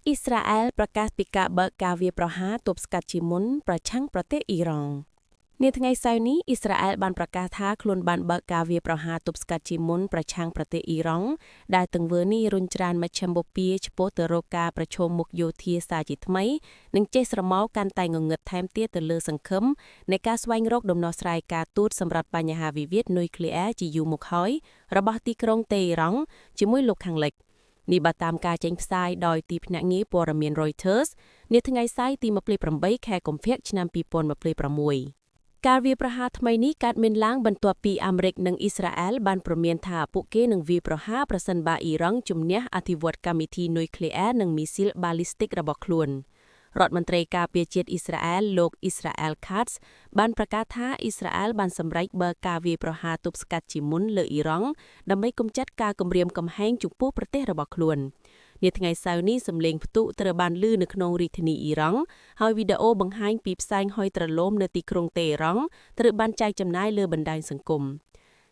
អ៊ីស្រាអែលប្រកាសពីការបើកការវាយប្រហារទប់ស្កាត់ជាមុនប្រឆាំងប្រទេសអ៊ីរ៉ង់នាថ្ងៃសៅរ៍នេះអ៊ីស្រាអែលបានប្រកាសថាខ្លួនបានបើកការវាយប្រហារទប់ស្កាត់ជាមុនប្រឆាំងប្រទេសអ៊ីរ៉ង់ដែលទង្វើនេះរុញច្រានមជ្ឈិមបូព៌ាឆ្ពោះទៅរកការប្រឈមមុខយោធាសាជាថ្មីនិងចេះស្រមោលកាន់តែងងឹតថែមទៀតទៅលើសង្ឃឹមនៃការស្វែងរកដំណោះស្រាយការទូតសម្រាប់បញ្ហាវិវាទនុយក្លេអ៊ែរជាយូរមកហើយរបស់ទីក្រុងតេហេរ៉ង់ជាមួយលោកខាងលិចនេះបើតាមការចេញផ្សាយដោយទីភ្នាក់ងារព័ត៌មាន Reuters នាថ្ងៃសៅរ៍ទី28ខែកុម្ភៈឆ្នាំ2026ការវាយប្រហារថ្មីនេះកើតមានឡើងបន្ទាប់ពីអាមេរិកនិងអ៊ីស្រាអែលបានព្រមានថាពួកគេនឹងវាយប្រហារប្រសិនបើអ៊ីរ៉ង់ជំនះអភិវឌ្ឍកម្មវិធីនុយក្លេអ៊ែរនិងមីស៊ីលបាលីស្ទិករបស់ខ្លួនរដ្ឋមន្ត្រីការពារជាតិអ៊ីស្រាអែលលោកអ៊ីស្រាអែលខាតសបានប្រកាសថាអ៊ីស្រាអែលបានសម្រេចបើកការវាយប្រហារទប់ស្កាត់ជាមុនលើអ៊ីរ៉ង់ដើម្បីកម្ចាត់ការគំរាមកំហែងចំពោះប្រទេសរបស់ខ្លួននាថ្ងៃសៅរ៍នេះសម្លេងផ្ទុះត្រូវបានឮនៅក្នុងរាជធានីអ៊ីរ៉ង់ហើយវីដេអូបង្ហាញពីផ្សែងហុយទ្រលោមនៅទីក្រុងតេហេរ៉ង់ត្រូវបានចែកចំណាយលើបណ្ដាញសង្គម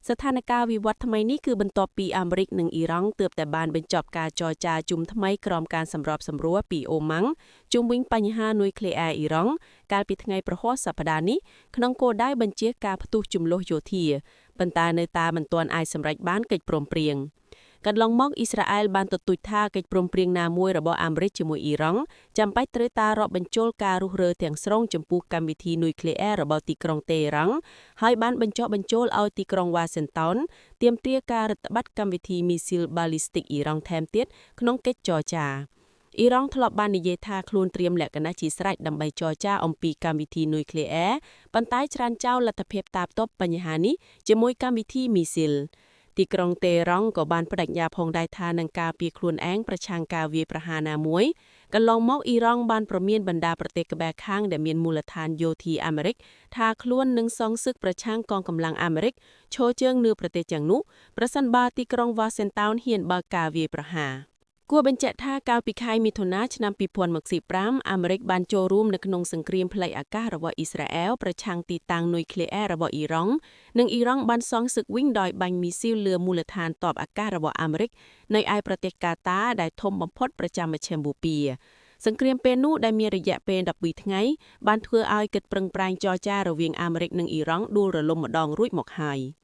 ស្ថានភាពវិវត្តថ្មីនេះគឺបន្ទាប់ពីអាមេរិកនិងអ៊ីរ៉ង់ទើបតែបានបញ្ចប់ការចរចាជុំថ្មីក្រោមការសម្របសម្រួលពីអូម៉ាំងជុំវិញបញ្ហានុយក្លេអ៊ែរអ៊ីរ៉ង់កាលពីថ្ងៃព្រហស្បតិ៍សប្តាហ៍នេះក្នុងគោលដៅបញ្ចៀសការផ្ទុះជម្លោះយោធាប៉ុន្តែនៅតែមិនទាន់អាចសម្រេចបានកិច្ចព្រមព្រៀងកន្លងមកអ៊ីស្រាអែលបានទទូចថាកិច្ចព្រមព្រៀងណាមួយរបស់អាមេរិកជាមួយអ៊ីរ៉ង់ចាំបាច់ត្រូវតែរាប់បញ្ចូលការរុះរើទាំងស្រុងចំពោះកម្មវិធីនុយក្លេអ៊ែររបស់ទីក្រុងតេហេរ៉ង់ហើយបានបញ្ចុះបញ្ចូលឲ្យទីក្រុងវ៉ាស៊ីនតោនទាមទារការរឹតបន្តឹងកម្មវិធីមីស៊ីលបាលីស្ទិកអ៊ីរ៉ង់ថែមទៀតក្នុងកិច្ចចរចាអ៊ីរ៉ង់ធ្លាប់បាននិយាយថាខ្លួនត្រៀមលក្ខណៈជាស្រេចដើម្បីចរចាអំពីកម្មវិធីនុយក្លេអ៊ែរប៉ុន្តែច្រានចោលលទ្ធភាពតាបទប់បញ្ហានេះជាមួយកម្មវិធីមីស៊ីលទីក្រុងតេរ៉ង់ក៏បានបដិញ្ញាផងដែរថានឹងការពារខ្លួនឯងប្រឆាំងការវាយប្រហារណាមួយកន្លងមកអ៊ីរ៉ង់បានព្រមានបណ្ដាប្រទេសក្បែរខាងដែលមានមូលដ្ឋានយោធាអាមេរិកថាខ្លួននឹងសងសឹកប្រឆាំងកងកម្លាំងអាមេរិកឈរជើងនៅប្រទេសទាំងនោះប្រសិនបើទីក្រុងវ៉ាស៊ីនតោនហ៊ានបើកការវាយប្រហារគួរបញ្ជាក់ថាកាលពីខែមិថុនាឆ្នាំ2025អាមេរិកបានចូលរួមនៅក្នុងសង្គ្រាមផ្លូវអាកាសរបស់អ៊ីស្រាអែលប្រឆាំងទីតាំងនុយក្លេអ៊ែររបស់អ៊ីរ៉ង់និងអ៊ីរ៉ង់បានសងសឹកវិញដោយបាញ់មីស៊ីលលើមូលដ្ឋានទ័ពអាកាសរបស់អាមេរិកនៅឯប្រទេសកាតាដែលធំបំផុតប្រចាំមជ្ឈិមបូព៌ាសង្គ្រាមពេលនោះដែលមានរយៈពេល12ថ្ងៃបានធ្វើឲ្យកិច្ចប្រឹងប្រែងចរចារវាងអាមេរិកនិងអ៊ីរ៉ង់ដួលរលំម្ដងរួចមកហើយ។